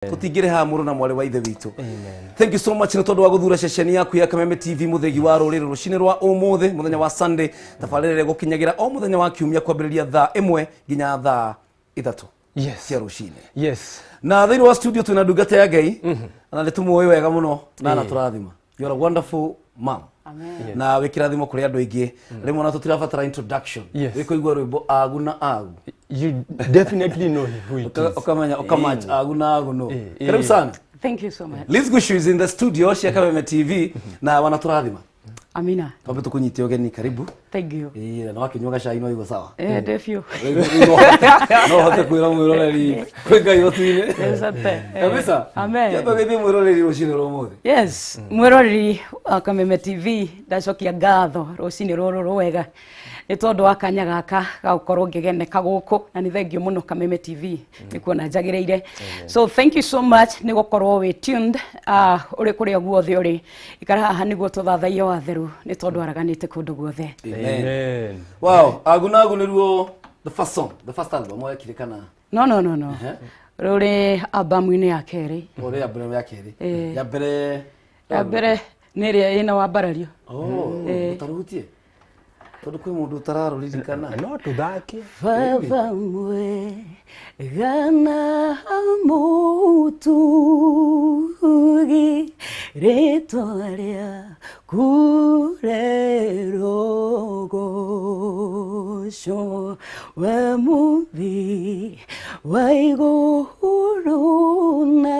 Tũtingĩrĩ mũrũ na mwarĩ wa ithe witũ. Thank you so much nĩ tondũ wa gũthura ceceni yaku ya Kameme TV, mũthegi wa rũrĩrĩ, rũcinĩ rwa ũmũthĩ, mũthenya wa Sunday. Tabarĩra ĩrĩa gũkinyagĩra o mũthenya wa kiumia kwambĩrĩria thaa 1 nginya thaa 3 cia rũcinĩ. Na thĩinĩ wa studio twĩna ndungata ya Ngai na nĩ tũmũĩ wega mũno na tũrathima. You are a wonderful mom. Amen. Na wĩ kĩrathimo kũrĩ andũ aingĩ. Rĩmwe ona tũtirabatara introduction. Wĩ kũigua rwĩmbo "Agu na Agu", You definitely know who it is. Ũkamenya ũkamatch "Agu na Agu" no. Karibu sana. Thank you so much. Liz Gushu is in the studio cia Kameme TV na wanatũrathima. Amina. Twambe tũkũnyite ũgeni, karibu. Thank you. Ĩĩ, na wakĩnyua gacai no igua sawa. Eh, ndĩ biũ. No hote kwĩra mwĩroreri kwĩ Ngai matu-inĩ. Asante. Kabisa. Amen. Kĩamba gĩthiĩ mwĩroreri rũcinĩ rwa ũmũthĩ. Yes, mwĩroreri wa Kameme TV, ndacokia ngatho rũcinĩ rũrũ rwega nĩ tondũ wa kanya gaka ga gũkorwo ngĩgeneka gũkũ, na nĩ thengio mũno Kameme TV nĩ kuona njagĩrĩire. So thank you so much nĩ gũkorwo wĩ tuned, ũrĩ kũrĩa guothe ũrĩ, ikara haha nĩguo tũthathaiye watheru nĩ tondũ araganĩte kũndũ guothe. Amen. Amen. Wow, "Agu na Agu" nĩruo the first song, the first album wekire kana? No. Rũrĩ albamu-inĩ ya kerĩ. Ũrĩ ya mbere, ya kerĩ? Eh. Ya mbere? Ya mbere nĩ ĩrĩa ĩna wambarario. Oh, ũtarũhutie tondũ kwĩ mũndũ ũtararũririkana. No tũthake. Baba mwega na mũtugi, rĩtwa rĩaku rĩrogocwo, we mũthi wa igũrũ na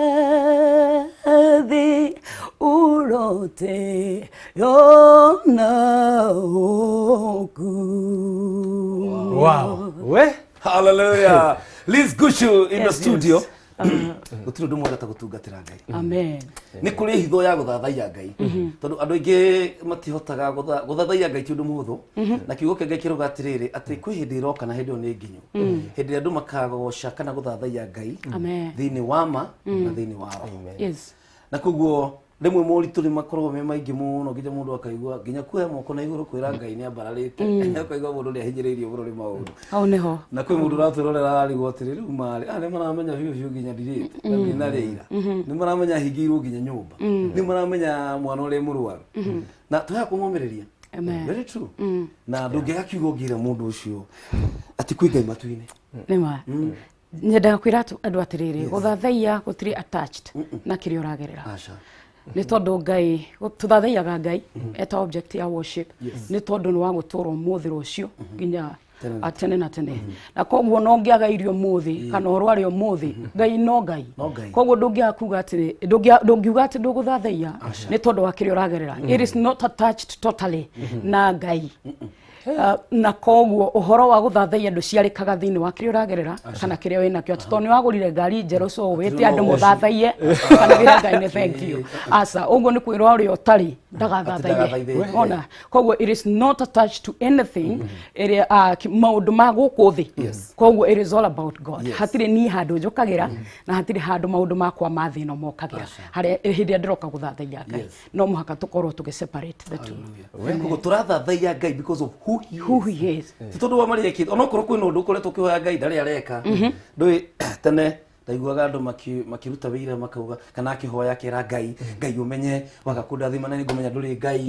thĩ, ũrote yona ũkuu. Wow. We? Hallelujah. Liz Gushu in the studio. Gũtirĩ ũndũ mwega ta gũtungatĩra Ngai. Amen. Nĩ kũrĩ hitho ya gũthathaiya Ngai, tondũ andũ aingĩ matihotaga gũthathaiya Ngai ti ũndũ mũhũthũ, na kiugo kĩa Ngai kĩrauga atĩrĩrĩ, atĩ kwĩ hĩndĩ ĩroka na hĩndĩ ĩyo nĩ nginyu, hĩndĩ ĩrĩa andũ makagoca kana gũthathaiya Ngai Amen. thĩinĩ wa ma na thĩinĩ wa roho. Na koguo rĩmwe moritũ nĩ makoragwo me maingĩ mũno nginya mũndũ akaigua nginya kuoya moko na igũrũ kwĩra Ngai nĩ ambararĩte, akaigua mũndũ nĩ ahinyĩrĩirio mũno nĩ maũndũ. Hau nĩho. Na kwĩ mũndũ ũratwĩrorera ararigwo atĩrĩ, rĩu marĩ aya nĩ maramenya biũ biũ nginya ndirĩte na ndinarĩa ira, nĩ maramenya hingĩirwo nginya nyũmba, nĩ maramenya mwana ũrĩa mũrwaru, na tũhea kũmomĩrĩria. Amen. Very true. Na ndũngĩaga kiugo ũngĩra mũndũ ũcio atĩ kwĩ Ngai matu-inĩ. Nĩma nyendaga kwĩra andũ atĩrĩrĩ, gũthathaiya gũtirĩ attached na kĩrĩa ũragerera. Aca. Nĩ tondũ Ngai, tũthathaiyaga Ngai eta object ya worship nĩ tondũ nĩ wa gũtũra ũmũthĩ, rũciũ, nginya Tene na tene na tene. Na koguo no ngĩaga irio ũmũthĩ kana ũrware ũmũthĩ, Ngai no Ngai. No Ngai. Koguo ndũngĩaga kuga atĩrĩ, ndũngiuga atĩ ndũgũthathaiya nĩ tondũ wa kĩrĩa ũragerera. It is not attached totally na Ngai. Na koguo ũhoro wa gũthathaiya ndũciarĩkaga thĩinĩ wa kĩrĩa ũragerera kana kĩrĩa wĩnakĩo, atĩ tondũ nĩ wagũrire ngari njerũ, so wĩte andũ mũthathaiye kana wĩre Ngai nĩ thank you. Aca, ũguo nĩ kwĩrwo ũrĩa ũtarĩ ndagathathaiye. Ndagathaithe. Ona koguo it is not attached to anything ĩrĩa maũndũ ma gũkũ thĩ. Koguo it is all about God. Hatirĩ niĩ handũ njũkagĩra na hatirĩ handũ maũndũ makwa ma thĩ ĩno mokagĩra harĩa hĩndĩ ĩrĩa ndĩroka gũthathaiya Ngai. No mũhaka tũkorwo tũgĩ separate the two. Koguo tũrathathaiya Ngai because of who he Who is. he is. Ti tondũ wa marĩa ekĩte, onokorwo kwĩna ũndũ ũkoretwo ũkĩhoya Ngai ndarĩ areka. Ndũĩ tene ndaiguaga andũ makĩruta wĩira makauga kana akĩhoya akĩra Ngai, Ngai ũmenye waga kũndathima na nĩngũmenya ndũrĩ Ngai,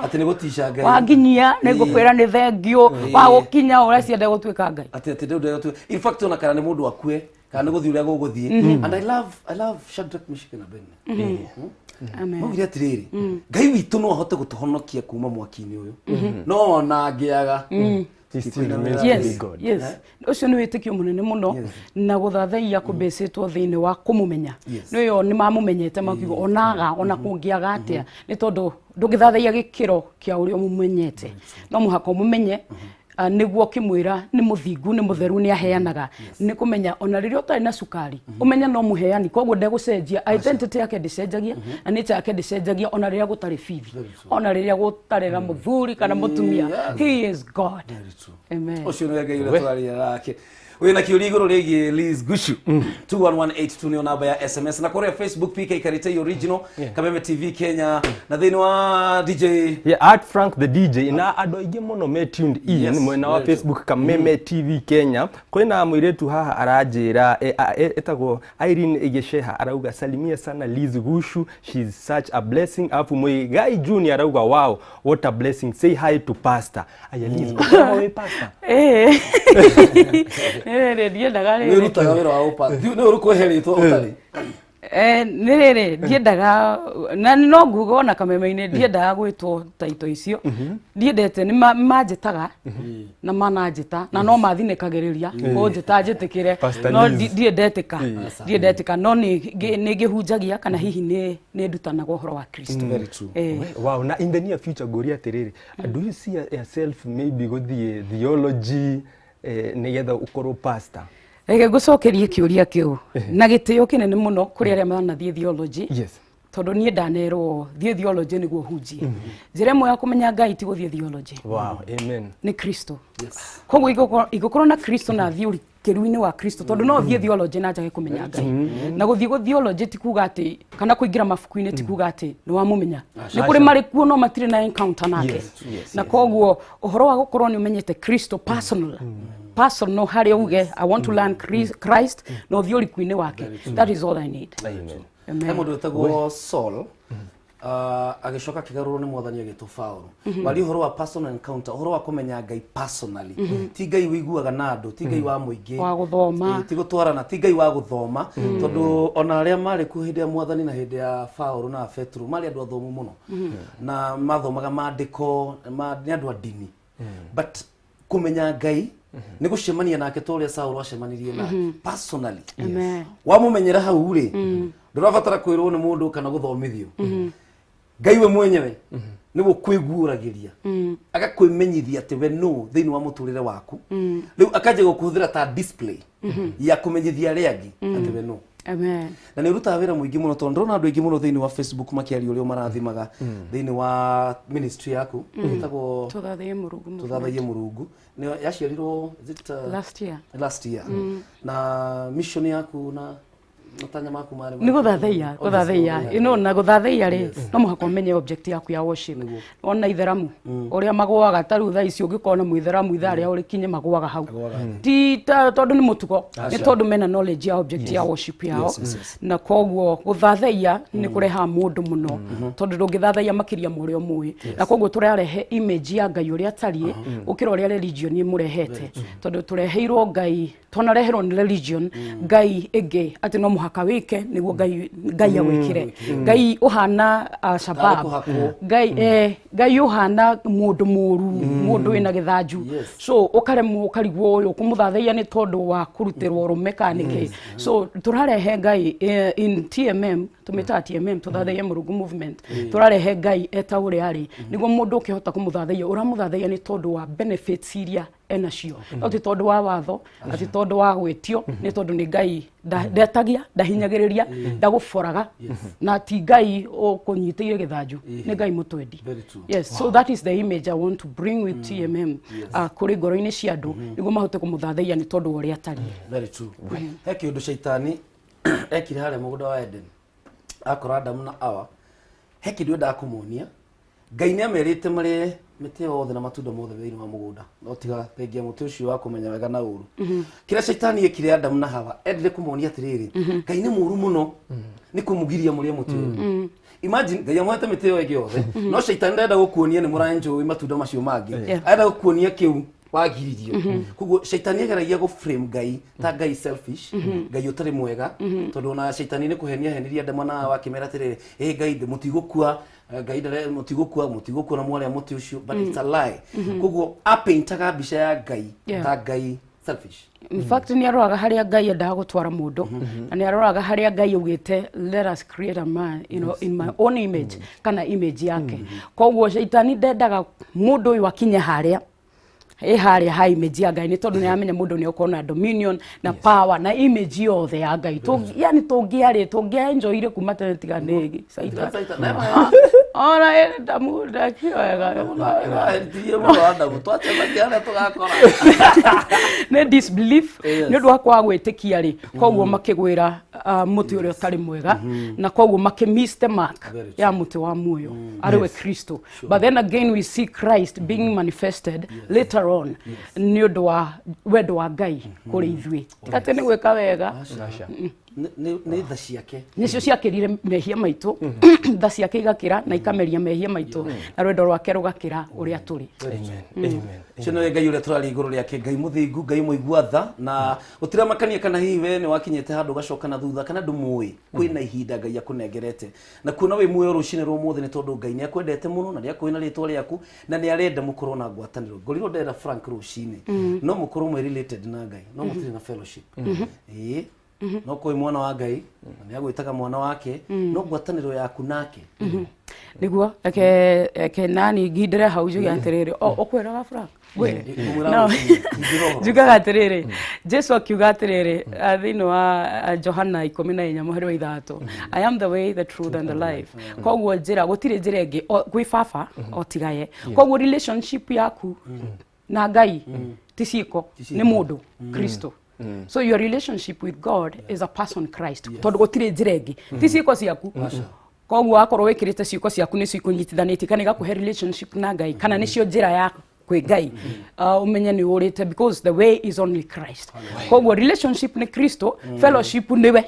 atĩ nĩ gũtica Ngai. Wanginyia nĩ ngũkwĩra nĩ thengio, wagũkinya ũrecienda gũtuĩka Ngai. Atĩ ndũ in fact ona kana nĩ mũndũ akue kana nĩ gũthiĩ ũrĩa gũgũthiĩ. And I love Shadrach, Meshach na Abednego. Amen. Maugire atĩrĩrĩ, Ngai witũ no ahote gũtũhonokia kuma mwaki-inĩ ũyũ, no ona angĩaga He still remains to be God. Yes, ũcio nĩ wĩtĩkio mũnene mũno na gũthathaiya kũmbĩcĩtwo thĩinĩ wa kũmũmenya. Nĩyo nĩ mamũmenyete, makiuga onaga ona kũngĩaga atĩa, nĩ tondũ ndũngĩthathaiya gĩkĩro kĩa ũrĩa ũmũmenyete. No mũhaka ũmũmenye nĩguo ũkĩmwĩra nĩ mũthingu, nĩ mũtheru, nĩ aheanaga. Nĩ kũmenya ona rĩrĩa ũtarĩ na cukari, ũmenye no mũheani, koguo ndegũcenjia identity yake, ndĩcenjagia na nature yake ndĩcenjagia, ona rĩrĩa gũtarĩ bithi, ona rĩrĩa gũtarĩ na mũthuri kana mũtumia. He is God. Very true. Amen. Ũcio nĩwe Ngai ũrĩa tũraria nake. Wĩna kĩũria igũrũ rĩgiĩ Liz Gushu, 21182 nĩyo namba ya SMS, na kũrĩa Facebook PK Karitei Original, Kameme TV Kenya, na thĩinĩ wa DJ. Yeah, at Frank the DJ, na andũ aingĩ mũno me tuned in mwena wa very true. Facebook Kameme TV Kenya. Kwĩna mũirĩtu haha aranjĩra etagwo Irene Igesheha, arauga, "Salimia sana Liz Gushu, she's such a blessing." Alafu Muigai Junior arauga, "Wow, what a blessing, say hi to pastor." Aya Liz, ũkoragwo wĩ pastor? Ĩĩ, nĩ rĩrĩ ndiendaga Nĩ rĩrĩ. ũrutaga wĩra wa ũpa, nĩ ũrũkũhe rĩtwa ũtarĩ. Nĩ rĩrĩ ndiendaga, na no nguga ona Kameme-inĩ ndiendaga gwĩtwo taito icio, ndiendete. Nĩ manjĩtaga na mananjĩta na no mathinĩkagĩrĩria kũnjĩta njĩtĩkĩre. Pastor No Liz. ndirĩ ndetĩka, ndirĩ ndetĩka, no nĩ ngĩhunjagia kana hihi nĩ ndutanaga ũhoro wa Kristo. Very true. Wow, na in the near future ngũria atĩrĩrĩ, do you see yourself maybe gũthiĩ theology nĩgetha ũkorwo pastor? Reke ngũcokerie kĩũria kĩu na gĩtĩo kĩnene mũno kũrĩ arĩa manathiĩ theology, tondũ niĩ ndanerwo thiĩ theology nĩguo hunjie. Njĩra ĩmwe ya kũmenya Ngai ti gũthiĩ theology. Wow, amen. Nĩ Kristo. Koguo ingĩkorwo na Kristo na thiĩ ũrikĩru-inĩ wa Kristo, tondũ no thiĩ theology na njage kũmenya Ngai. Na gũthiĩ gũ theology ti kuga atĩ, kana kũingĩra mabuku-inĩ ti kuga atĩ nĩ wamũmenya. Nĩ kũrĩ marĩ kuo no matirĩ na encounter nake. Na koguo ũhoro wa gũkorwo nĩ ũmenyete Kristo personal, personal, harĩa uge, "I want to learn Christ," na ũthiĩ ũriku-inĩ wake, that is all I need. Amen. Amen. He mũndũ wĩtagwo Saul, agĩcoka akĩgarũrwo nĩ Mwathani agĩtwo Paũlũ. Waria ũhoro wa personal encounter, ũhoro wa kũmenya Ngai personally, ti Ngai wĩiguaga na andũ, ti Ngai wa mũingĩ, wa gũthoma. Ti gũtwarana, ti Ngai wa gũthoma, tondũ ona arĩa marĩ kuo hĩndĩ ya Mwathani na hĩndĩ ya Paũlũ na Petero marĩ andũ athomu mũno na mathomaga maandĩko, nĩ andũ a ndini, but kũmenya Ngai nĩ gũcemania nake ta ũrĩa Saũlũ acemanirie nake personally. Amen. Wamumenyera hau rĩ, ndũrabatara kwĩrwo nĩ mũndũ kana gũthomithio. Ngai we mwenyewe nĩguo kwĩguũragĩria, agakwĩmenyithia atĩ we no thĩinĩ wa mũtũrĩre waku. Rĩu akanjia gũkũhũthĩra ta display ya kũmenyithia arĩa angĩ atĩ we no. Amen. Na nĩ ũrutaga wĩra mũingĩ mũno, tondũ ndĩrona andũ aingĩ mũno thĩinĩ wa Facebook makĩaria ũrĩa ũmarathimaga thĩinĩ wa ministry yaku ĩtagwo Tũthathaiye Mũrungu Movement. Tũthathaiye Mũrungu. Nĩ yaciarirwo, is it, Last year. Last year. Na mission yaku na matanya maku marĩ Nĩ gũthathaiya, gũthathaiya ĩno. Na gũthathaiya rĩ, no mũhaka ũmenye object yaku ya worship. Ona itheramu ũrĩa magũaga, ta rĩu thaa ici ũngĩkorwo na mũitheramu, ithaa rĩa ũrĩkinye magũaga hau, ti tondũ nĩ mũtugo, nĩ tondũ mena knowledge ya object ya worship yao. Na koguo gũthathaiya nĩ kũrehaga mũndũ mũno, tondũ ndũngĩthathaiya makĩria ma ũrĩa ũmũĩ. Na koguo tũrarehe image ya Ngai ũrĩa atariĩ gũkĩra ũrĩa religion ĩmũrehete, tondũ tũreheirwo Ngai, twanareherwo nĩ religion Ngai ĩngĩ atĩ no mũhaka wĩke nĩguo Ngai agwĩkĩre, Ngai ũhana Shabab. Kũhakwo. Ngai, Ngai ũhana mũndũ mũru, mũndũ wĩna gĩthanju. So ũkaremwo, ũkarigwo ũyũ kũmũthathaiya nĩ tondũ wa kũrutĩrwo rũme kana nĩkĩ. So tũrarehe Ngai, in TMM, tũmĩtaga TMM, Tũthathaiye Mũrungu Movement, tũrarehe Ngai eta ũrĩa arĩ, nĩguo mũndũ ũkĩhota kũmũthathaiya, ũramũthathaiya nĩ tondũ wa benefits iria enacio, no ti tondũ wa watho, na ti tondũ wa gwĩtio, nĩ tondũ nĩ Ngai ndetagia, ndahinyagĩrĩria, ndagũboraga, na ti Ngai ũkũnyitĩire gĩthanju, nĩ Ngai mũtwendi. Very true. Yes, so that is the image I want to bring with TMM kũrĩ ngoro-inĩ cia andũ, nĩguo mahote kũmũthathaiya nĩ tondũ wa ũrĩa atariĩ. Very true. He kĩũndũ caitani ekire harĩa mũgũnda wa Eden, akora Adamu na Awa. He kĩndũ endaga kũmonia. Ngai nĩ amerite marĩe mĩtĩ yothe na matunda mothe thĩinĩ wa mũgũnda, no tiga thengia mũtĩ ũcio wa kũmenya wega na ũru. Kĩrĩa caitani ekire Adamu na Hawa, endire kũmonia atĩrĩrĩ, Ngai nĩ mũru mũno nĩ kũmũgiria mũrĩe mũtĩ ũyũ. Imagine, Ngai amũhete mĩtĩ ĩyo ĩngĩ yothe, no caitani ndenda gũkuonia nĩ mũraenjoy matunda macio mangĩ, arenda gũkuonia kĩu wagiririo. Koguo caitani ageragia gũ frame Ngai ta Ngai selfish, Ngai ũtarĩ mwega, tondũ ona caitani nĩ kũhenia henirie Adamu na Hawa akĩmera atĩrĩrĩ, "Ĩ Ngai mũtigũkua, Ngai ndare, mũtigũkua, mũtigũkua na mwarĩa mũtĩ ũcio," but it's a lie. Koguo apaintaga mbica ya Ngai ta Ngai selfish. In fact, nĩ aroraga harĩa Ngai endaga gũtwara mũndũ, na nĩ aroraga harĩa Ngai augĩte, "Let us create a man in my own image," kana image yake. Koguo caitani ndendaga mũndũ ũyũ akinye harĩa ĩ harĩa ha image ya Ngai, nĩ tondũ nĩ aramenya mũndũ nĩ ũkorwo na dominion na power na image yothe ya Ngai. Yani tũngĩarĩ tũngĩaenjoyire kuma tene tiga nĩ caitani. Ona Adamu ndakĩoyaga. Ĩrahĩtirie mũno Adamu, twacemania harĩa tũgakora. Nĩ disbelief. Nĩ ũndũ wa kwaga gwĩtĩkia rĩ, koguo makĩgwĩra mũtĩ ũrĩa ũtarĩ mwega, na koguo makĩ miss the mark Very ya mũtĩ wa muoyo arĩ we Kristo. But then again we see Christ being manifested later on nĩ ũndũ wa wendo wa Ngai kũrĩ ithuĩ, atĩ nĩ gwĩka wega. Aca. Nĩ tha ciake. Nĩcio ciakĩrire mehia maitũ. Tha ciake igakĩra na ikameria mehia maitũ, na rwendo rwake rũgakĩra ũrĩa tũrĩ. Amen. Amen. Ũcio nĩwe Ngai ũrĩa tũraria igũrũ rĩake, Ngai mũthingu, Ngai mũigua tha, na gũtiramakania kana hihi we nĩ wakinyĩte handũ ũgacoka na thutha kana ndũmũĩ, kwĩna ihinda Ngai akũnengerete na kuona wĩ muoyo rũcinĩ rwa ũmũthĩ nĩ tondũ Ngai nĩ akwendete mũno na nĩ akũĩ na rĩtwa rĩaku na nĩ arenda mũkorwo na ngwatanĩro. Ngorirwo ndera Frank rũcinĩ, no mũkorwo mwĩ related na Ngai no mũtirĩ na fellowship. Ĩĩ, no kũĩ mwana wa Ngai na nĩ agwĩtaga mwana wake, no ngwatanĩro yaku nake. Nĩguo reke nani ngindĩre hau njuge atĩrĩrĩ, o ũkwĩraga Frank ngwĩre. Ngũmwĩra No. rũcinĩ, ingĩra ũhoro. Njugaga atĩrĩrĩ, Jesu akiuga atĩrĩrĩ, thĩinĩ wa Johana 14 mũhari wa 6, "I am the way, the truth and the life." Koguo njĩra, gũtirĩ njĩra ĩngĩ gwĩ baba o tigaye. Koguo relationship yaku na Ngai ti ciĩko, nĩ mũndũ Kristo. So your relationship with God is a person, Christ, tondũ gũtirĩ njĩra ĩngĩ, ti ciĩko ciaku. Koguo wakorwo wĩkĩrĩte ciĩko ciaku nĩcio ikũnyitithanĩtie kana igakũhe relationship na Ngai kana nĩcio njĩra ya kwĩ Ngai, ũmenye nĩ ũrĩte, because the way is only Christ. Koguo relationship nĩ Kristo, fellowship nĩwe,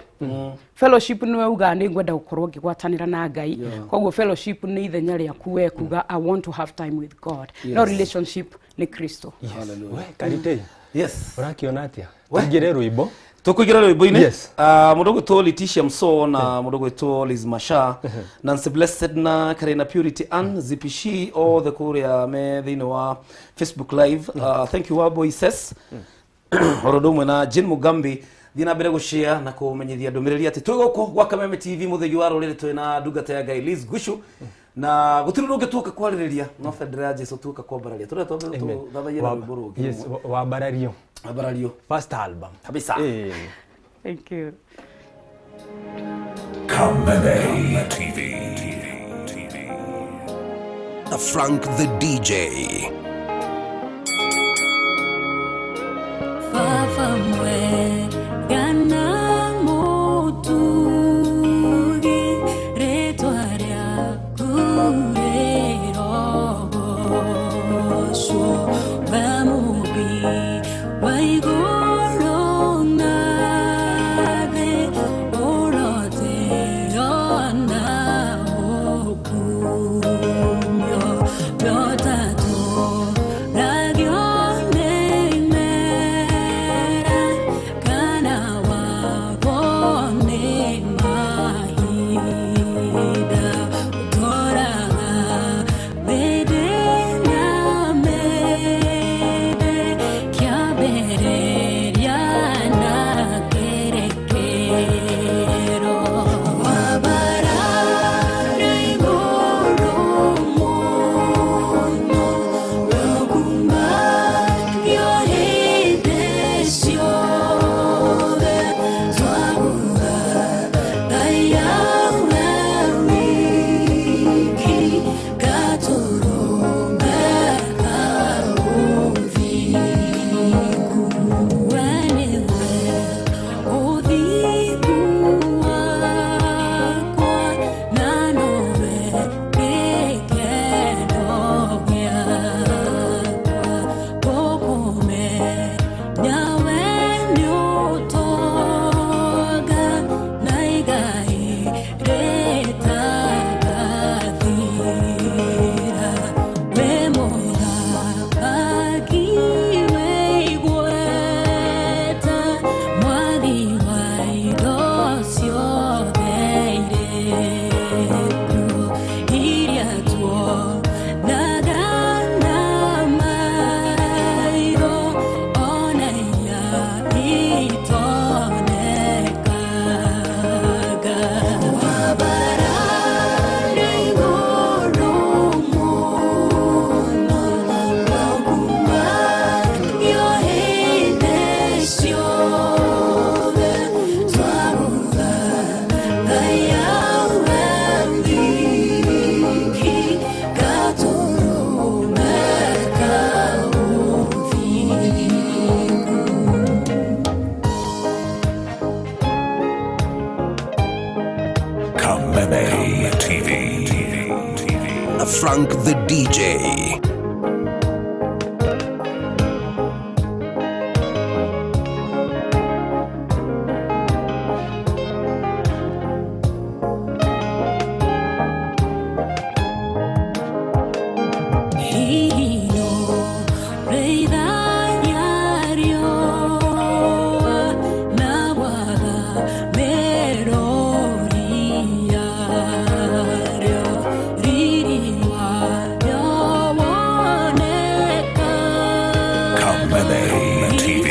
fellowship nĩwe ugaga nĩ ngwenda gũkorwo ngĩgwatanĩra na Ngai. Koguo fellowship nĩ ithenya rĩaku we kuga, "I want to have time with God." No relationship nĩ Kristo. We Karitei. Yes. Ũrakiona atĩa tũingĩre rwĩmbo? Tũkũingĩra rwĩmbo-inĩ. Yes. Mũndũ ũgwĩtwo Leticia Mso na mũndũ ũgwĩtwo Liz Masha, Nancy Blessed na Karina Purity Ann Zipishi, othe kũrĩa me thĩinĩ wa Facebook Live. Thank you, Wabo Ises, oro ũndũ ũmwe na Jane Mugambi. Thiĩ na mbere gũshare na kũmenyithia ndũmĩrĩri atĩ twĩ gũkũ gwa Kameme TV, mũthĩgi wa rũrĩrĩ, twĩ na ndungata ya Ngai Liz Gushu, na gũtirĩ ũndũ ũngĩ tuoka kwarĩrĩria no bendera ya Jesu tuoka kwambararia. Tũrĩa twambe tũthathaie na rwĩmbo rũngĩ. Yes, wambarario. Wambarario. First album. Kabisa. Eh. Thank you. Kameme TV. TV. Frank the DJ. Baba mwega na mũtugi, rĩtwa rĩaku rĩrogocwo. We Mũmbi wa igũrũ na thĩ, ũrotĩo na ũkumio. Ndotatũ. Kameme TV. Na Frank the DJ. Hino reidariario nawada meroriario ririwa yawoneka Kameme TV.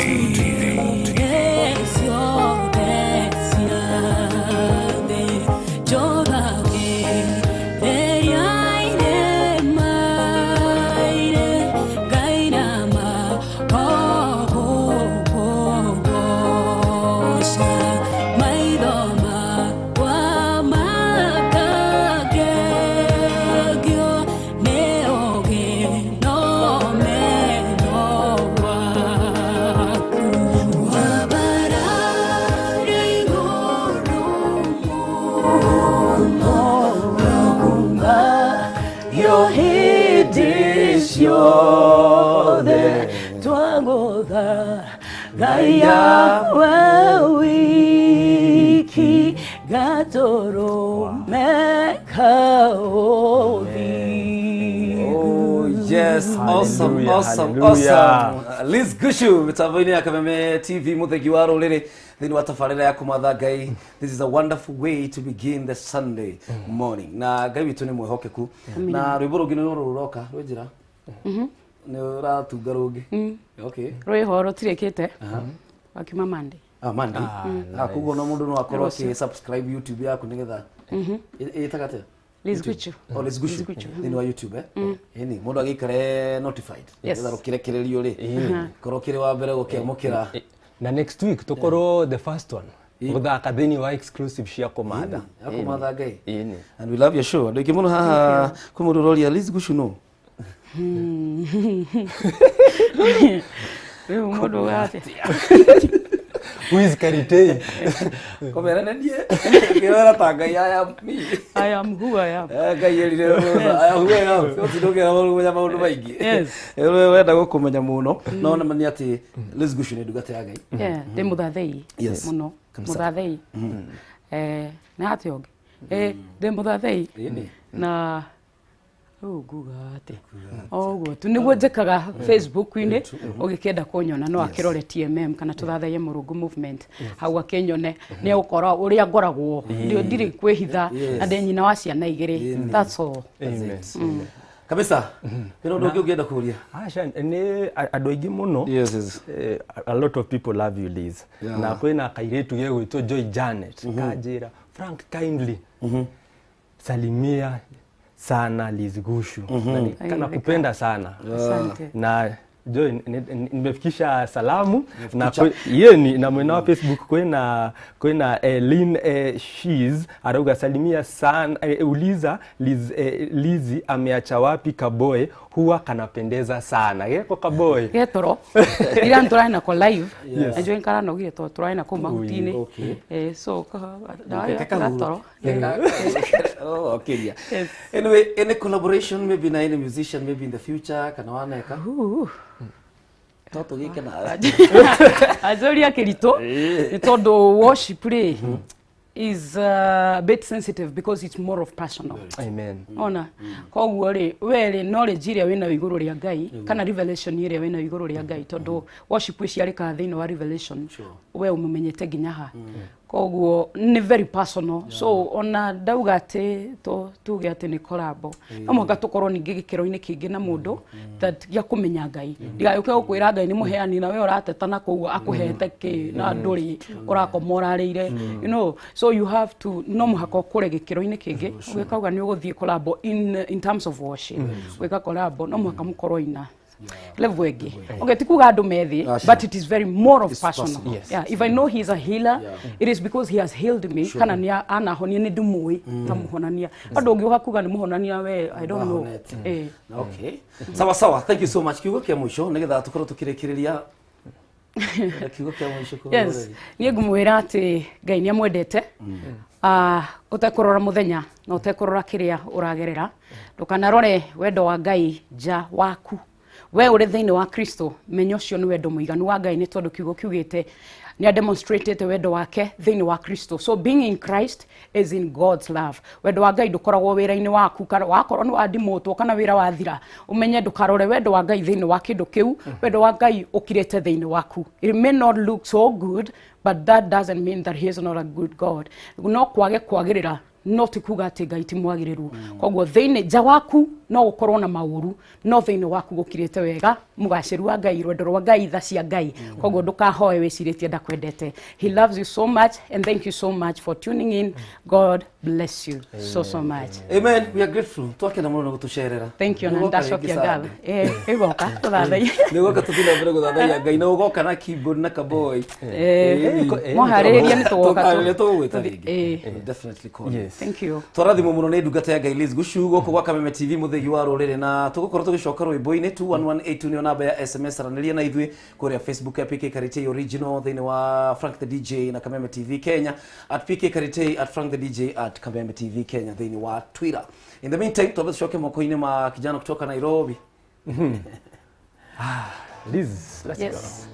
Ciothe twagũtha Ngai we wiki gatũrũme kaũthingu. Oh, yes, awesome, Hallelujah, awesome, hallelujah. awesome. Liz Gushu mitambo-inĩ ya Kameme TV mũthegi wa rũrĩrĩ thĩinĩ wa tabarĩra ya kũmatha Ngai. This is a wonderful way to begin the Sunday morning. Na Ngai witũ nĩ mwĩhokeku. Na rwĩmbo rũngĩ nĩ rũrũ rũroka rwĩ njĩra. Nĩ ũratunga rũngĩ. Okay. Rwĩho rũtirĩkĩte wakiuma Monday. Ah, Monday. Ah, koguo no mũndũ no akorwo akĩ subscribe YouTube yaku nĩgetha ĩtaga atĩa? Liz Guchu. Oh, Liz Gushu. Liz Guchu. Thĩinĩ wa YouTube eh? Ĩni, mũndũ agĩikare notified. Yes. Nĩgetha rũkĩrekererio rĩ. Korwo kĩrĩ wa mbere gũkĩamũkĩra. Na next week tukorwo the first one guthaka thĩinĩ wa exclusive cia kũmatha. Ya kũmatha Ngai. Ĩni. And we love your show. Andũ aingĩ mũno haha kwĩ mũndũ ũroria Liz Gushu no. Rĩu mũndũ atĩa? Who is Karitei? Kũmera nĩ niĩ. Ngĩwĩra ta Ngai I am me. I am who I am. Ngai erire I am who I am. Ũtindũkĩra kũmenya maũndũ maingĩ. Yes. We wenda gũkũmenya mũno. No nĩ ma nĩ atĩ Liz Gushu nĩ ndungata ya Ngai. Yeah, ndĩ mũthathei Yes. mũno Kabisa. mũthathei nĩ atĩa ũngĩ ndĩ mũthathei Ĩni. na rĩu nguga atĩ o ũguo tu nĩguo njĩkaga Facebook-inĩ ũgĩkĩenda kũnyona no akĩrore TMM kana tũthathaiye Mũrungu movement hau akĩnyone nĩ egũkora ũrĩa ngoragwo ndirĩ kwĩhitha na ndĩ nyina wa ciana igĩrĩ, that's all. Amen. Kabisa. Kwĩna ũndũ ũngĩ ũngĩenda kũria? Aca, nĩ andũ aingĩ mũno. Yes. A lot of people love you, Liz. Yeah. Na kwĩna kairĩtu gegwĩtwo Joy Janet kanjĩra, "Frank, kindly salimia sana Liz Gushu." Na kana kupenda sana. Asante. Na Joy, nimefikisha salamu na yeni na mwena wa Facebook kwina Lynn Shiz arauga, "Salimia sana, uliza Liz, Lizi ameacha wapi kaboy huwa kanapendeza sana." Geko kaboy. Getoro ira tũrarĩ nako live na njũĩ karanogire tondũ tũrarĩ nako mahuti-inĩ. So gatoro. Oh, okay. Yeah. Yes. Anyway, any collaboration maybe na any musician maybe in the future kana waneka? To tũgĩke nawe. Anjũria kĩritũ nĩ tondũ worship rĩ is a bit sensitive because it's more of personal. Amen. Ona koguo rĩ, we rĩ, knowledge ĩrĩa wĩnayo igũrũ rĩa Ngai kana revelation ĩrĩa wĩnayo igũrũ rĩa Ngai, tondũ worship ĩciarĩkaga thĩinĩ wa revelation, we ũmũmenyete nginya ha, koguo nĩ very personal. So ona ndauga atĩ tuge atĩ nĩ collabo, no mũhaka tũkorwo ningĩ gĩkĩro-inĩ kĩngĩ na mũndũ that gĩa kũmenya Ngai, ndigagĩũke gũkwĩra Ngai nĩ mũheani na we ũrateta na kũu akũhete kĩ na ndũrĩ ũrakoma ũrarĩire. So you have to, no mũhaka ũkũre gĩkĩro-inĩ kĩngĩ ũgĩkauga nĩ ũgũthiĩ collabo in terms of worship. Gwĩka collabo no mũhaka mũkorwo ina level ĩngĩ. Okay, ti kuga andũ methĩ, Aca. but it is very more of personal. Personal. Yes. Yeah, if I know he is a healer, it is because he has healed me kana nĩ anahonia, nĩ ndĩmũĩ ta mũhonania. Andũ ũngĩũka kuga nĩ mũhonania, we I don't know. Wahonete. Eh. Okay, sawa sawa, thank you so much. Kiugo kĩa mũico nĩgetha tũkorwo tũkĩrĩkĩrĩria. Kiugo kĩa mũico kũrĩ Yes, niĩ ngũmwĩra atĩ Ngai nĩ amwendete. Ũtekũrora mũthenya na ũtekũrora kĩrĩa ũragerera, ndũkanarore wendo wa Ngai nja waku. We ũrĩ thĩinĩ wa Kristo, menya ũcio nĩ wendo mũiganu wa Ngai, nĩ tondũ kiugo kiugĩte nĩ ademonstratĩte wendo wake thĩinĩ wa Kristo. So being in Christ is in God's love. Wendo wa Ngai ndũkoragwo wĩra-inĩ waku, kana wakorwo nĩ wandimũtwo kana wĩra wathira, ũmenye ndũkarore wendo wa Ngai thĩinĩ wa kĩndũ kĩu. Wendo wa Ngai ũkirĩte thĩinĩ waku. It may not look so good, but that doesn't mean that he is not a good God. No kwage kwagĩrĩra, no ti kuga atĩ Ngai ti mwagĩrĩru. Koguo thĩinĩ nja waku no gũkorwo na maũru, no thĩinĩ waku gũkirĩte wega, mũgacĩru wa Ngai, rwendo rwa Ngai, tha cia Ngai. Koguo ndũkahoe wĩcirĩtie ndakwendete. He loves you so much, and thank you so much for tuning in. God bless you so so much. Amen, we are grateful. Twakena mũno nĩ gũtũcerera. Thank you. Na Nĩũgoka rĩngĩ ndacokia Sunday. ngatho. Ĩgoka tũthathaie. Nĩũgoka tũthiĩ na mbere gũthathaiya Ngai, na ũgoka na keyboard na kaboy. Mwaharĩrĩria nĩ tũgoka. Tũkaharĩrĩria, tũgũgwĩta rĩngĩ. Ĩĩ. Definitely call you. Yes. Thank you. Twarathimwo mũno nĩ ndungata ya Ngai Liz Gucu gũkũ gwa Kameme TV, mũthĩgi wa rũrĩrĩ, na tũgũkorwo tũgĩcoka rwĩmbo-inĩ. 21182 nĩyo namba ya SMS. Aranĩria na ithuĩ kũrĩa Facebook ya PK Karitei Original, thĩinĩ wa Frank the DJ na Kameme TV Kenya, at PK Karitei, at Frank the DJ, at Kameme TV Kenya thĩinĩ wa Twitter. In the meantime, twambe tũcoke moko-inĩ ma kijana kutoka Nairobi. Liz, let's go. Yes.